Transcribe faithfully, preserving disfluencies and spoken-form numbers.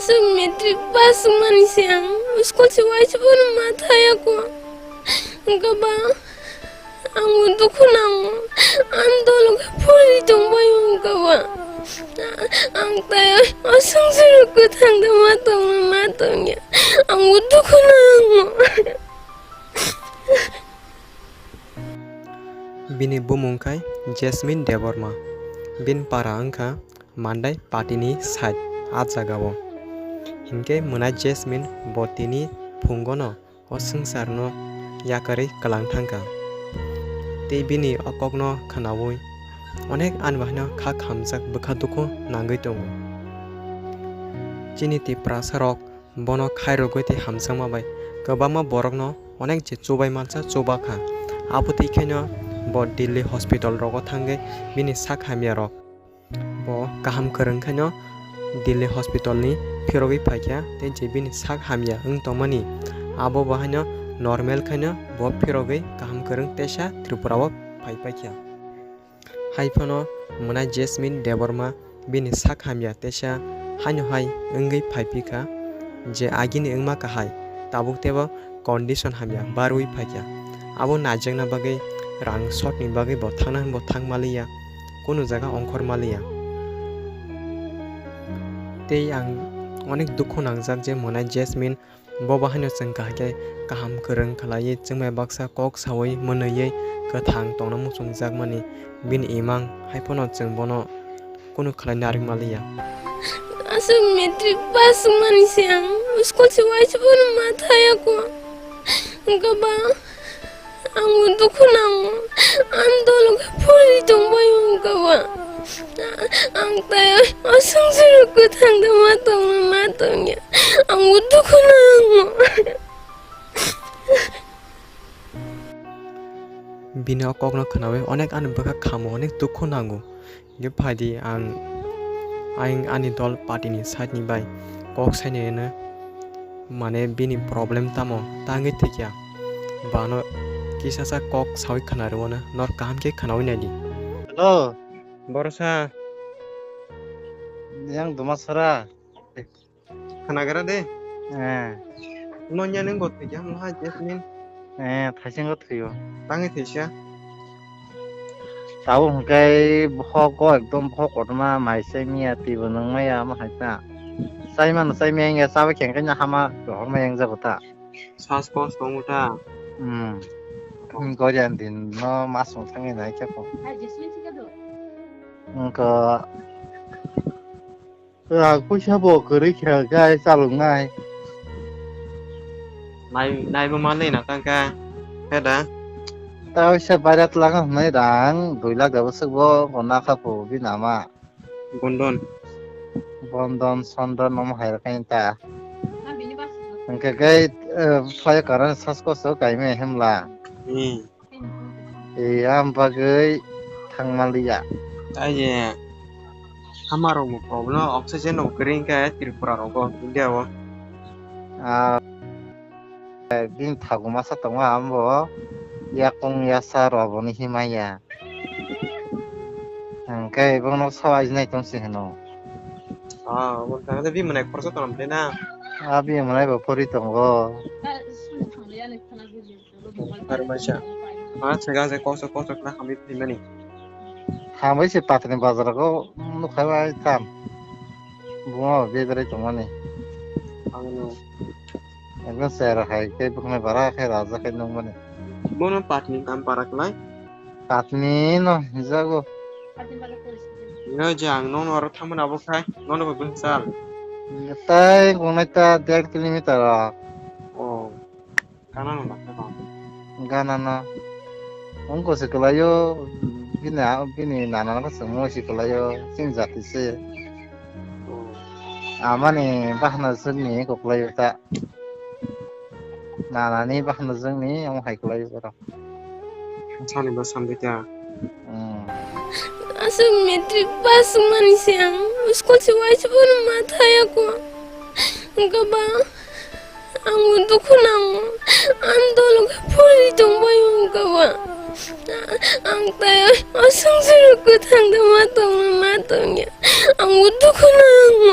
Chwng matric pass wngmani se ang school se uaisa bono ma thaya kho. Hwnkhe ba ang bo dukhu nango. Ang dolo khe phuri tongbai wngkha ba. Ang tai o swngcharo kwthang da ma tongma ma tongya. Ang bo dukhu nango. Bini bumung khai Jasmine Debbarma. Bini para wngkha Mandai patini side a jagao. Hinkhe mwnai Jasmine bo tini phungono o swngcharno yakarwi kwlang thangkha. Tei bini o kokno khwnaui onek ani bahaino kha khamjak bwkha dukhu nangwi tongo. Chini Tiprasarok bono khairogwi tei hamjakma bai kwbangma borokno onek je chubai mansa chubakha. Abo twi khaino bo Delhi hospital rogo thangwi bini sak hamyarok bo kaham kwrwng khaino Delhi hospital ni phirogwi phaikha tei je bini sak hamya wng tongmani abo bo haino normal khaino bo phirogwi kaham kwrwng teisa Tripura o phai paikha. Hai phano mwnai Jasmine Debbarma bini sak hamya teisa haino hai wngwi phai phi kha je agini wngma kahai tabuk teibo condition hamya barwi phaikha. Abo naijakna bagwi rang short ni bagwi bo thangna hwnbo thang maliya, kunu jaga ongkhor maliya. Tei ang onek dukhu nangjak je mwnai Jasmine bo bahaino chwng kahai khe kaham kwrwng khlaiwi chwngbai baksa kok saui mwnwiwi kwthang tongna muchungjakmani bini imang hai phano chwng bono kunu khlai narwk maliya. Aswk matric pass wngmani se ang school se uaisa bono ma thaya kho. Hwnkhe ba ang bo dukhu nango. Ang dolo khe phuri tongbai wngkha ba. Ang tai o swngcharo kwthang da ma tongma ma tongya. Ang bo dukhu nango. Bini o kokno khwnaui onek ani bwkha khamo onek dukhu nango. Hwnkhe phaidi ang, ang ani dol party ni side ni bai kok sainai rwno, mane bini problem tamo tangwi thwikya, bano kisasa kok saui khwna rwno, nor kaham khe khwnaui naidi. Hello. Borosa. Yang Dumasara. Khwnagra de? Eh. Nonya nung bo thwikya mo hai Jasmine? Eh, thaisingo thwio. Tangwi thwisa? Tabuk hwnkhe bohok o ekdom bohok kotorma mai chai miya twibo nung maya omo hai ta. Chai mano chai miya wngya chaba khe hwnkhe hama rohor maya wngjago ta. Sas kos tongo ta? Hmm. Gorian din no mas rok thangwi nai khe ko. Wngkha. Rang puisa bo kwrwi khe gai chaloknai. Nai, naibo manwi na tangkha. He da? Ta waisa baira twlangkha hwnwi rang dui lakh da bwswk bo, bo nakha phu bini ama. Bondon. Bondon, Sondon omo hai rwkha ta. Hwnkhe gai, eh, phai karon sas koso kaimai hemla. Hmm. Ei, am bagwi thangmaliya. Ai je, hamarokbo problem, oxygen rok kwrwi khe Tripura rogo, India o. Ah, bini thago masa tongo, ambo yakung yasa rwboni himaya. Hwnkhe bono sawa ajinai tongsi hwno. Ah, obo thangkhe bini mwnai khoroksa tongna na? Ah, bini mwnai bo pori tongo. Armaisa. Ma sega se koso koso kna hamwi phaimani. Hamwi se patni bazar o nukha bai tam. Bungo beberai tongmani. Ano. Ekdom sera hai khe bwkhwnai bara khe raja khe nukmani. Bono patni kam para klai. Patni no hijago. Ino je ang nono aro thangmani abo khai nono bo bwsal. Tai gongnai ta der kilometer o. Oh. Gana no baksa ba. Gana no. Wngkha se kwlaio, bini a, bini nana no se mo se kwlaio, chini jati se. Amani bahna jwkni kwlaio ta. Nana ni bahna jwkni omo hai kwlaio ta. Sani ba sambi ta. Hmm. Aswk matric pass wngmani se ang school se uaisa bono ma thaya kho. Hwnkhe ba ang bo dukhu nango. Ang dolo khe phuri tongbai wngkha ba. Ang tai o swngcharo kwthang da ma tongma ma tongya. Ang bo dukhu nango.